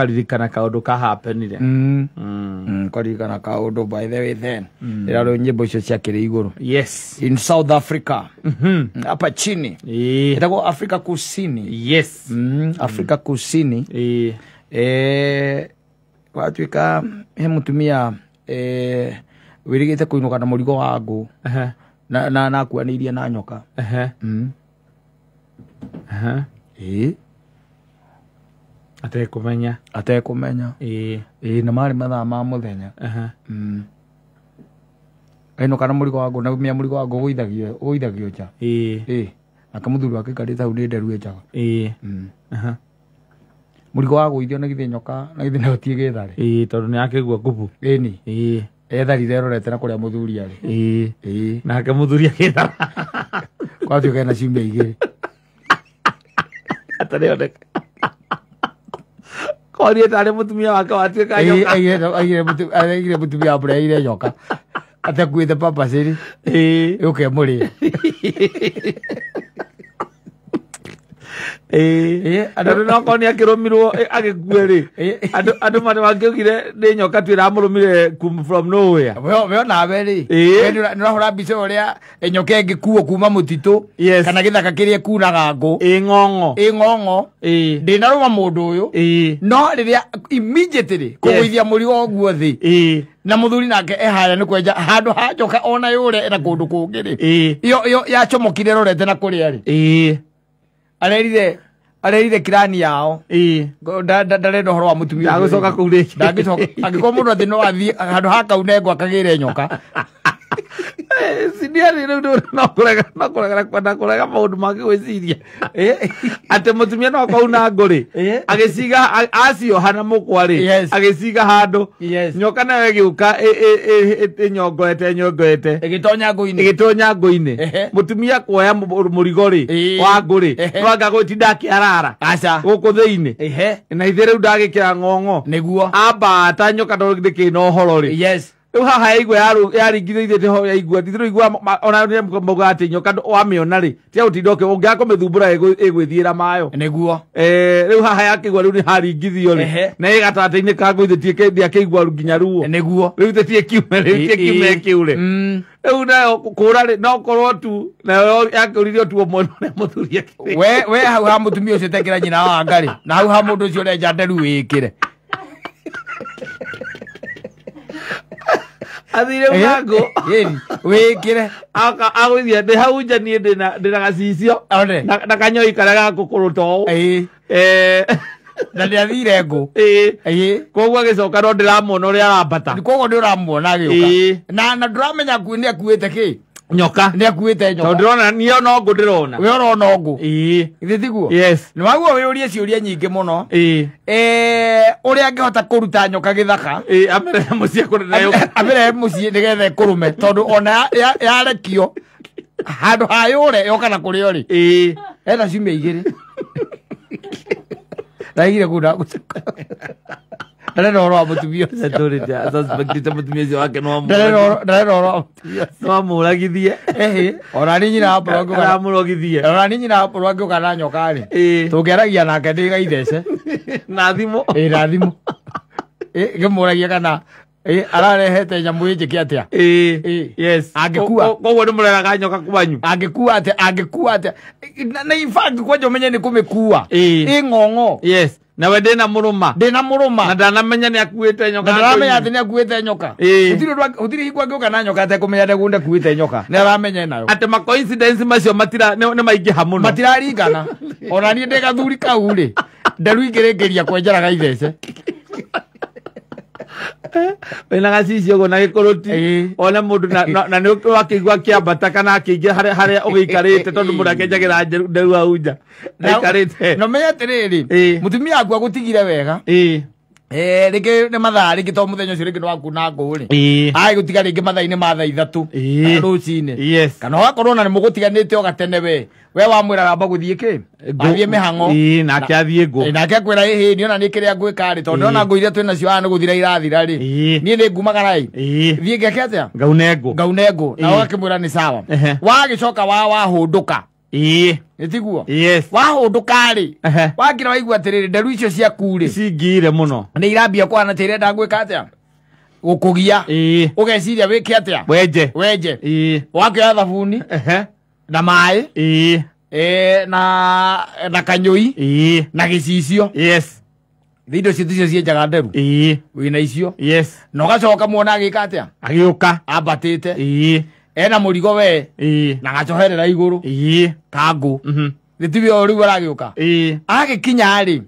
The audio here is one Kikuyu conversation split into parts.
Karirikana kaundu ka happenire. Karirikana kaundu by the way then. Ira rĩu nyĩmbo icio ciakĩrĩ igũrũ. Yes. In South Africa. Hapa chini. Ĩtagwo Afrika Kusini. Yes. Afrika Kusini. Gwatuĩka he mũtumia wĩrĩgĩte kũinũka na mũrigo wa ngũ. Na akuanĩirie na nyoka. Atekũmenya. Atekũmenya. Na marĩ mathaa ma mũthenya. Ainũka na mũrigo wa ngũ, na mĩa mũrigo wa ngũ ũgũithagio nja. Nake mũthuri wake aikarĩte hau nĩ nderu enjaga. Mũrigo wa gũithio na githĩ nyoka na githĩ nayo ti ĩgĩthare. Tondũ nĩ yakĩgua ngubu. Ĩni. Etharire ĩrorete na kũrĩa mũthuri arĩ. Nake mũthuri agĩthara. Gwatuĩka ena ciumia igĩrĩ. Atarĩoneka. Korie tarĩ mũtumia wake watuĩka nyoka. Aigire mũtumia amũreheire nyoka. Atakuĩte papacĩrĩ. Yũke ĩmũrĩe. Andũ no korwo nĩ akĩrũmirwo agĩkue rĩ. Andũ marĩ mangĩaugire nĩ nyoka tu ĩramũrũmire from nowhere. We onawe rĩ. We nĩ ũrahũra mbica ũrĩa nyoka ĩngĩkuo kuma mũtitũ. Kana gĩthaka kĩrĩa ĩkunaga ngũ. Ĩ ng'ong'o. Ĩ ng'ong'o. Ndĩnarũma mũndũ ũyũ. No rĩrĩa immediately kũgũithia mũrigo ũguo thĩ. Na mũthuri nake eharĩa nĩ kwenja handũ ha njoka ona yũre ena kũndũ kũngĩ rĩ. Iyo yacomokire ĩrorete na kũrĩa rĩ. Arerire kirani yao. Ndarenda ũhoro wa mũtumia ũcio. Ndagũcoka kũu rĩngĩ. Ndangĩcoka. Angĩkorwo mũndũ atĩ no athiĩ handũ ha kaune ngũ akagĩre nyoka. Siniari rĩu no kũrega no kũrega kwenda kũrega maũndũ mangĩ gwĩciria. Atĩ mũtumia no akauna ngũ rĩ. Agĩciga acioha na mũkwa rĩ. Agĩciga handũ. Nyoka nayo ĩgĩũka ĩnyongoete nyongoete. Ĩgĩtonya ngũ-inĩ. Ĩgĩtonya ngũ-inĩ. Mũtumia kuoya mũrigo rĩ wa ngũ rĩ. No anga gwĩtinda akĩarara. Aca. Gũkũ thĩinĩ. Na ithe rĩu ndagĩkĩra ng'ong'o. Nĩguo. Ambata nyoka tondũ ndĩkĩrĩ na ũhoro rĩ. Rĩu haha yaigua yaringithĩirie ho yaigua ndithĩrwo igua ona nĩ mauga atĩ nyoka wamĩona rĩ tiga gũtinda ũngĩaga kũmĩthumbũra ĩgwĩthiĩra mayo. Nĩguo. Rĩu haha yakĩigua rĩu nĩ haringithio rĩ na ĩ gatagatĩ-inĩ ka ngũ ithe ndĩakĩigua nginya ruo. Nĩguo. Rĩu ithe ti ĩkiume rĩu ti ĩkiume ĩkĩure. Rĩu nayo kũra rĩ no korwo tu nayo yakĩũririe tu mwena ũrĩa mũthuri akĩrĩ. We hau ha mũtumia ũcio tekĩra nyina wa ngarĩ na hau ha mũndũ ũcio ũrenja nderu wĩkĩre. Athire mlango. Wĩkĩre. Agũithia ndĩ hau nja niĩ ndĩna gacicio na kanyoi karĩa gakũkũrũta ũũ. Na nĩathire ngũ. Koguo agĩcoka no ndĩramuona ũrĩa arambata. Koguo nĩ ũramuona agĩũka. Na ndũramenya nĩ akuĩte kĩ? Nyoka. Nĩ akuĩte nyoka. Tondũ ndĩrona niĩ no ngũ ndĩrona. We ũrona ngũ. Githĩ tiguo? Yes. Nĩ waguo wĩyũrie ciũria nyingĩ mũno. Ũrĩa angĩhota kũruta nyoka gĩthaka. Amĩrehe mũciĩ kũrĩ nayo. Amĩrehe mũciĩ nĩgetha ĩkũrũme tondũ ona yarekio handũ ha yũre yoka na kũrĩa ũrĩ. Ena ciumia igĩrĩ. Ndaigire kũu ndagũcoka. Ndarenda ũhoro wa mũtumia ũcio. Suspectĩte mũtumia ũcio wake no Ndarenda ũhoro wa mũtumia ũcio. No amũragithie. Ona niĩ nyina wa Paul angĩũka na- Aramũrogithie. Ona niĩ nyina wa Paul angĩũka na nyoka rĩ. Tũngĩaragia nake ndĩgaithece. Na thimũ. Na thimũ. Ngĩmũragia kana ararehete nyamũ ĩnjĩke atĩa. Yes. Angĩkua. Koguo nĩ mũreraga nyoka kwanyu. Angĩkua atĩa, angĩkua atĩa. Na in fact kwanja ũmenye nĩ kũmĩkua. Ĩ ng'ong'o. Yes. Na we ndĩna mũrũma. Ndĩna mũrũma. Na ndanamenya nĩ akuĩte nyoka. Na ndaramenya atĩ nĩ akuĩte nyoka. Gũtirĩ hingo angĩũka na nyoka atekũmenya ndekuĩte nyoka. Nĩ aramenya nayo. Atĩ ma coincidence macio matira nĩ maingĩha mũno. Matiraringana. Ona niĩ ndĩ gathuri kau rĩ. Nderu ingĩrĩkĩria kwenjeraga ithece. Wĩna gacicio ũguo na gĩkũrũti. Ona mũndũ na nĩ wakĩigua akĩambata kana akĩingĩra harĩa ũgĩikarĩte tondũ mũndũ akĩenjagĩra nderu hau nja. Aikarĩte. Na ũmenye atĩrĩrĩ, mũtumia waku agũtigire wega. Rĩngĩ nĩ mathaa rĩngĩ to mũthenya ũcio rĩngĩ nĩwakuna ngũ rĩ. Agĩgũtiga rĩngĩ mathaa-inĩ ma thaa ithatũ rũcinĩ. Kana ũgakorwo ona nĩ mũgũtiganĩte o gatene we. We wamwĩraga amba gũthiĩ kĩ? Athiĩ mĩhang'o. Nake athiĩ ngũ. Nake akwĩra ĩhĩ niĩ ona nĩ kĩrĩa ngwĩka rĩ tondũ ndĩrona ngũ iria twĩnacio haha nĩ gũthira irathira rĩ. Niĩ nĩ ngumagara ĩ. Thiĩ ngeke atĩa? Ngaune ngũ. Ngaune ngũ. Na ũgakĩmwĩra nĩ sawa. Wagĩcoka wahũndũka. Ĩĩ. Nĩtiguo? Yes. Wahũndũka rĩ, Ehe. wakira waigua atĩrĩrĩ, nderu icio ciaku rĩ Cingĩire mũno. nĩ irambia kũhana ta irenda gwĩka atĩa, gũkũgia. Ĩĩ. Ũgeciria wĩke atĩa? Wenje. Wenje. Ĩĩ. Wakĩoya thabuni Ehe. na maĩ. Ĩĩ. Na kanyũi. Ĩĩ. Na gĩcicio. Yes. Indo icio ticio cienjaga nderu. Ĩĩ. Wĩna icio. Yes. Na ũgacoka muona agĩka atĩa? Agĩũka. Ambatĩte. Ĩĩ. Ena mũrigo we. Ĩĩ. Na gacoherera igũrũ. Ĩĩ. Kangũ. Mhm. Gĩtiwe o rĩu aragĩũka. Ĩĩ. Agĩkinya rĩ.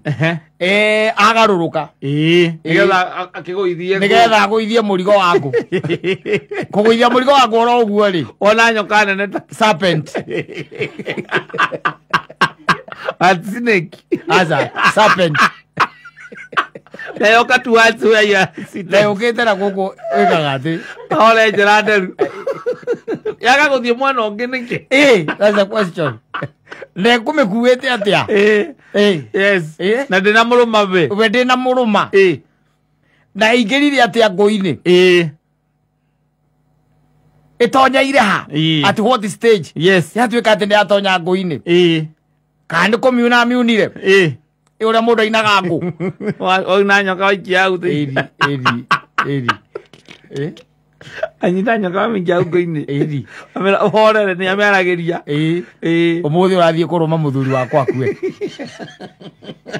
Ehe. Agarũrũka. Ĩĩ. Nĩgetha akĩgũithie. Nĩgetha agũithie mũrigo wa ngũ. Kũgũithia mũrigo wa ngũ oro ũguo rĩ. Ona nyoka nene ta serpent. A snake. Aca, serpent. Na yoka towards where you are seated. Na yũkĩte na gũkũ ĩkaga atĩ. Ore njĩra nderu. Yaga gũthiĩ mwena ũngĩ nĩkĩ? Ĩĩ, that's a question. Na ĩkũmĩkuĩte atĩa? Ĩĩ. Ĩĩ. Yes. Ĩĩ. Na ndĩna mũrũma we. We ndĩna mũrũma. Ĩĩ. Na ĩingĩrire atĩa ngũ-inĩ? Ĩĩ. Ĩtonyeire ha? Ĩĩ. At what stage? Yes. Yatuĩka atĩ nĩ yatonya ngũ-inĩ. Ĩĩ. Kana nĩ kũmiuna miunire? Ĩĩ. Ĩ ũrĩa mũndũ ainaga ngũ. Wauna nyoka waikia hau thĩinĩ. Ĩri, ĩri, ĩri. Ĩ? Anyita nyoka wamĩikia hau ngũ-inĩ. Ĩri. Amĩra ũhorere nĩ amĩaragĩria. Ĩĩ. Ĩĩ. Ũmũthĩ ũrathiĩ kũrũma mũthuri wakwa akue.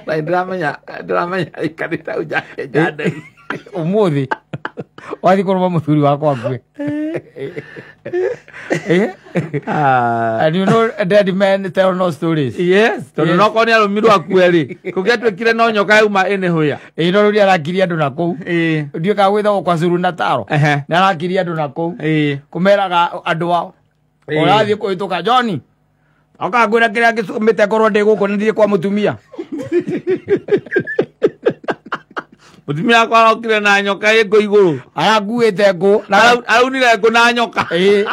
Na ndĩramenya aikarĩte hau nja nderu. Ũmũthĩ wathiĩ kũrũma mũthuri wakwa akue. And you know dead men tell no stories. Yes. Tondũ no korwo nĩ arũmirwo akue rĩ, kũngĩatuĩkire no nyoka yauma ĩnĩhũya. Ĩĩ, no rĩu nĩ arakirie andũ na kũu. Ĩĩ. Ndiũĩ kana gwĩtagwo kwa Zulu Natal. Ehe. Nĩ arakirie andũ na kũu. Ĩĩ. Kũmeraga andũ ao. Ĩĩ. Ũrathiĩ kũhĩtũka Johnny. Oka ngwĩra kĩrĩa gĩtũmĩte ngorwo ndĩ gũkũ nĩ thiĩ kwa mũtumia. Mũtumia wakwa arokire na nyoka ĩ ngũ igũrũ. Arakuĩte ngũ. Araunire ngũ na nyoka. Ĩĩ.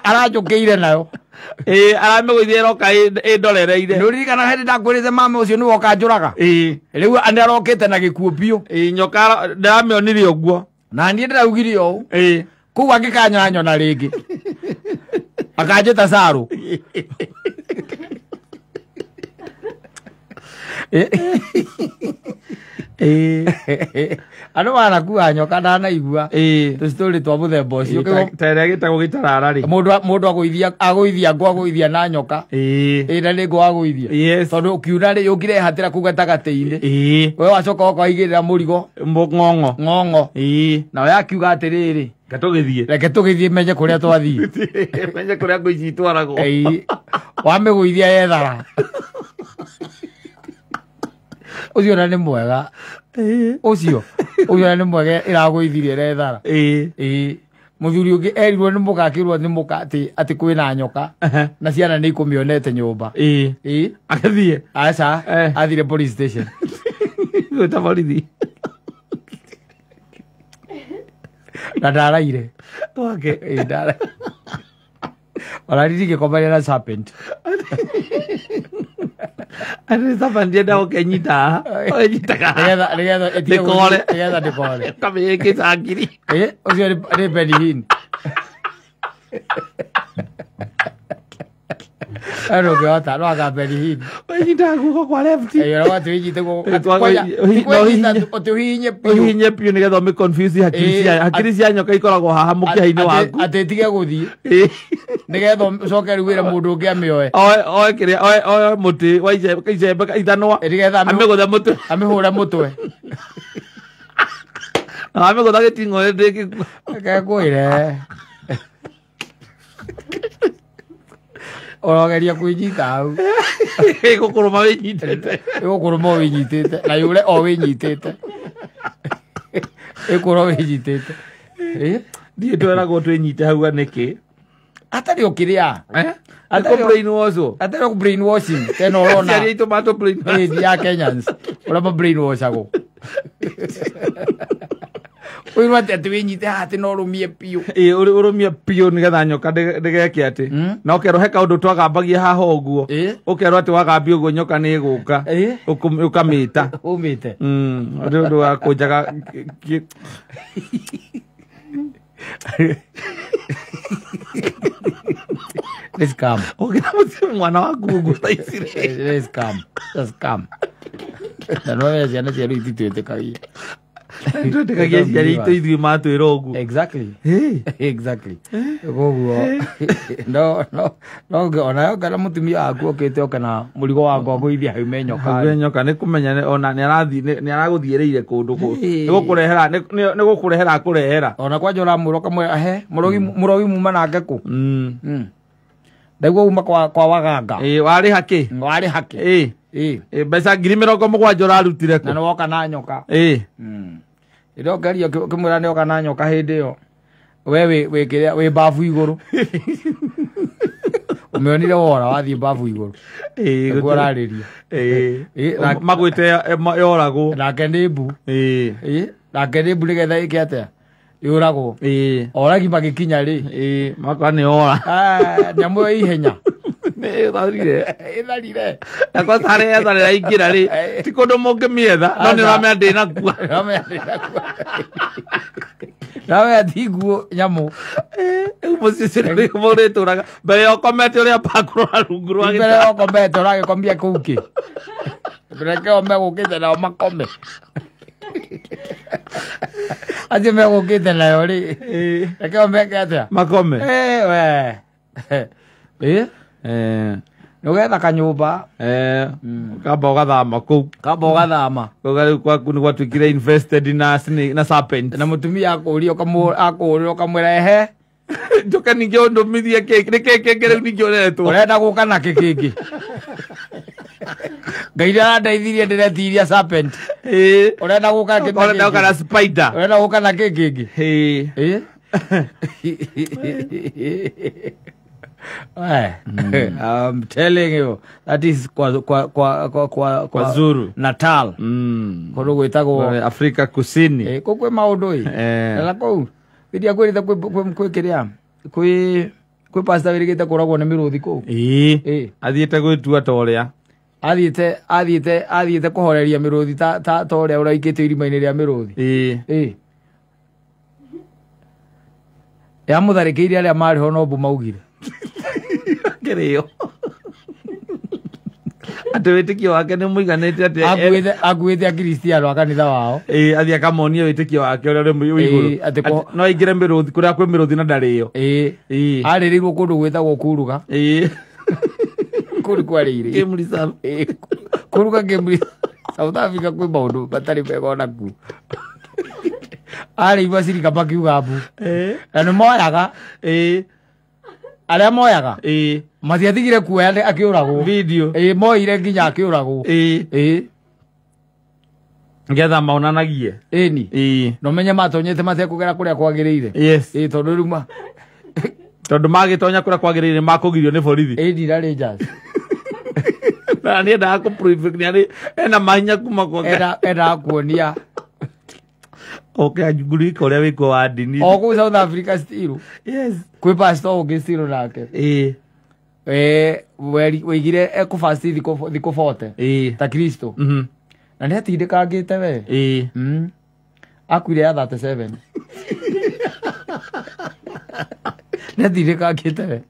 Aranjũkĩire nayo. Ĩĩ, aramĩgũithia ĩroka ĩndorereire. Nĩ ũririkanaga hĩndĩ ndakwĩrĩte mama ũcio nĩwe ũkanjũraga? Ĩĩ. Rĩu nĩ arokĩte na gĩkuũ biũ. Ĩĩ, nyoka ndĩramĩonire ũguo. Na niĩ ndĩraugire ũũ. Ĩĩ. Kũu angĩkanyona rĩngĩ. Akanjĩta Saru. Andũ manakua nyoka ndanaigua. Ĩĩ. Tũcitorĩ twa mũthemba ũcio. Ta ĩrĩa gĩtagwo gĩtarara rĩ. Mũndũ agũithia ngũ agũithia na nyoka. Ĩĩ. Ĩĩ, na nĩ ngũ agũithia. Yes. Tondũ ũkiuna rĩ, yũkire ĩhatĩra kũu gatagatĩ-inĩ. Ĩĩ. We wacoka woka waigĩrĩra mũrigo. Ng'ong'o. Ng'ong'o. Ĩĩ. Nayo yakiuga atĩrĩrĩ. Reke tũgĩthiĩ. Reke tũgĩthiĩ menye kũrĩa twathiĩ. Menye kũrĩa ngũ ici itwaragwo. Ĩĩ. Wamĩgũithia yethara. Ũcio na nĩ mwega. Ũcio. Ũcio na nĩ mwega ĩragũithirie ĩrethara. Ĩĩ. Ĩĩ. Mũthuri ũngĩ erirwo nĩ mũka akĩrwo nĩ mũka atĩ kwĩna nyoka. Na ciana nĩ ikũmĩonete nyũmba. Ĩĩ. Ĩĩ. Agĩthiĩ. Aca, athire police station. Gwĩta borithi. Na ndaraire. Wake. Ĩĩ, ndaraire. Ona ndirigĩkomania na serpent. Atĩ serpent yendaga ũkenyita haha. Ũkenyitaga haha. Nĩgetha ĩtige Ndĩkore. nĩgetha ndĩkore. Ũkamĩĩkĩta ngiri. Ĩĩ, ũcio nĩ Benny Hinn. Andũ ũngĩhota, no anga Benny Hinn. Wĩnyitaga guoko kwa left. Ĩĩ, ũrauga atĩ wĩnyite guoko. Ĩĩ, Atĩ kwanja, ti kwĩnyita tu, atĩ ũhihinye biũ. Ũhihinye biũ nĩgetha ũmĩ confuse hakiri Ĩĩ, cia, hakiri cia nyoka ikoragwo haha mũkiha-inĩ waku. Atĩ ĩtige gũthiĩ. Ĩĩ. Nĩgetha ũcoke rĩu wĩre mũndũ ũngĩ amĩoe. Oe kĩrĩa, oe mũtĩ wa icembe ithanwa. Nĩgetha Amĩgũthe mũtwe. Amĩhũre mũtwe. Na amĩgũtha gĩting'oe ndĩngĩkua. Reke ngwĩre. Ũrogeria kwĩnyita hau. Ĩgũkũrũma wĩnyitĩte. Ĩgũkũrũma o wĩnyitĩte. Na yũre o wĩnyitĩte. Ĩkũra o wĩnyitĩte. Ĩ? Ndiĩ tweragwo twĩnyite hau nĩkĩ? Atarĩ ũkĩrĩa. Eh? Atarĩ Nĩ brainwash-wo. Atarĩ o brainwashing. Tena ũrona. Aciari aitũ matũ brainwash. Ĩ, ya Kenyans. Ũrĩa ma brainwashagwo. Ũirwo atĩ atĩ wĩnyite haha atĩ no ũrũmie biũ. Ĩ, ũrũmie biũ nĩgetha nyoka ndĩgeke atĩ. Na ũkerwo he kaũndũ twagambagia haha ũguo. Ũkerwo atĩ wagambia ũguo nyoka nĩ ĩgũka. Ũkamĩta. Ũmĩte. Nĩ ũndũ wa kũnjaga Nĩ scam. Ũngĩra mũciĩ mwana waku ũguo thaa ici rĩ. Nĩ scam. Nĩ scam. Na no we ciana cia rĩu ititwĩtĩkagia. Twĩtĩkagia aciari aitũ ithuĩ matwĩra ũguo. Exactly. Ĩĩ. Exactly. Koguo no no no ona kana mũtumia waku okĩte oke na mũrigo wa ngũithia haume nyoka. Haume nyoka nĩ kũmenya ona nĩ arathiĩ nĩ aragũthiĩrĩire kũndũ kũ. Ĩĩ. Nĩ gũkũrehera nĩ gũkũrehera akũrehera. Ona kwanja ũramwĩra ũkamwĩra he mũrogi mũrogi muma nake kũ. Ndaigua uma kwa waganga. Ĩĩ warĩha kĩ? Warĩha kĩ? Ĩĩ. Ĩĩ. Ĩĩ mbeca 70,000 ũrarutire kũ? Na nĩ woka na nyoka. Ĩĩ. Rĩrĩa ũngeria ũkĩmwĩra nĩ oka na nyoka hĩndĩ ĩyo we wĩ kĩrĩa wĩ babu igũrũ. Ũmĩonire wora wathiĩ babu igũrũ. Ĩĩ Nĩguo ũrarĩria. Ĩĩ. Ĩĩ, Magwĩte yoragwo. Nake nĩ mbu. Ĩĩ. Ĩĩ, nake nĩ mbu nĩgetha ĩke atĩa? Yũragwo. Ĩĩ. Oragi magĩkinya rĩ. Ĩĩ, makwa nĩ ora. Nyamũ ĩyo ihenya. Nĩ ĩtharire. Ĩtharire. Na kwanza harĩa yetharĩra ingĩra rĩ, ti kũndũ mũngĩmĩetha, no nĩ ũramenya ndĩnakua. Ũramenya ndĩnakua. Nawe atiguo nyamũ. Rĩu mũciĩ ũcio nĩ mũrĩtũraga. Mbere ya ũkomete ũrĩa ambaa kũrora rungu rwa Mbere ya ũkomete ũragĩkomia kũu kĩ? Reke o megũkĩte nao makome. Acio megũkĩte nayo rĩ. Ĩĩ. Reke o meke atĩa? Makome. Ĩĩ, we. Ĩĩ? Nĩ ũgetha kanyũmba. Kamba ũgathama kũu. Kamba ũgathama. Kũu rĩu gwaku nĩ gwatuĩkire invested na snake, na serpent. Na mũtumia akũũria akũũria ũkamwĩra ehe. Njoke ningĩ ũndũmithie kĩ, nĩ kĩ kĩngĩ rĩu ningĩ ũretwo? Ũrenda gũka na kĩ kĩngĩ? Ngai nĩ arandeithirie ndĩretiria serpent. Ĩĩ. Ũrenda gũka kĩ Ũrenda gũka na spider. Ũrenda gũka na kĩ kĩngĩ? Ĩĩ. Ĩĩ. I'm telling you, that is kwa Zulu. Natal. Kũndũ gwĩtagwo Afrika Kusini. Kũu kwĩ maũndũ ĩ. Na kũu Bidia kwĩrĩte kwĩ kĩrĩa? Kwĩ pastor wĩrĩgĩte kũragwo nĩ mĩrũthi kũu. Ĩĩ. Athiĩte gwĩtua ta ũrĩa. Athiĩte kũhoreria mĩrũthi ta ũrĩa ũraikĩtio irima-inĩ rĩa mĩrũthi. Ĩĩ. Ĩĩ. Yamũtharĩkĩire arĩa marĩ ho no mbu maugire. Kĩrĩo. Atĩ wĩtĩkio wake nĩ mũiganĩte atĩ Akuĩte akristiano a kanitha wao. Ĩĩ, athiĩ akamonia wĩtĩkio wake ũrĩa ũrĩ igũrũ. Ĩĩ, atĩ No aingĩre mĩrũthi kũrĩa kwĩ mĩrũthi na ndarĩo. Ĩĩ. Ĩĩ. Arĩrĩirwo kũndũ gwĩtagwo Kuruga. Ĩĩ. Kũu kwarĩire. Game Reserve. Ĩĩ, Kuruga Game Reserve. South Africa kwĩ maũndũ matarĩ mega ona kuo. Arĩirwo acirika makiuga mbu. Ĩĩ. Na nĩ moyaga. Ĩĩ. Arĩa moyaga. Ĩĩ. Matiatigire kuoya akĩũragwo. Video. Ĩĩ, moire nginya akĩũragwo. Ĩĩ. Ĩĩ. Nĩgetha maonanagie. Ĩni. Ĩĩ. Na ũmenye matonyete matekũgera kũrĩa kwagĩrĩire. Yes. Ĩĩ, tondũ rĩu tondũ magĩtonya kũrĩa kwagĩrĩire makũgirio nĩ borithi. Ĩni na Rangers. Na nĩ endaga kũ-prove nĩ arĩ ena mahinya kuma kwa Ngai. Endaga kuonia. Oke anjugurika ũrĩa wĩkuo wa ndini. O kũu South Africa still. Yes. Kwĩ pastor ũngĩ still nake. Ĩĩ. Wĩigire ekũfast thikũ 40. Ĩĩ. Ta Kristo. Na nĩ atindĩkangĩte we. Ĩĩ. Akuire ya 37. Nĩ atindĩkangĩte we.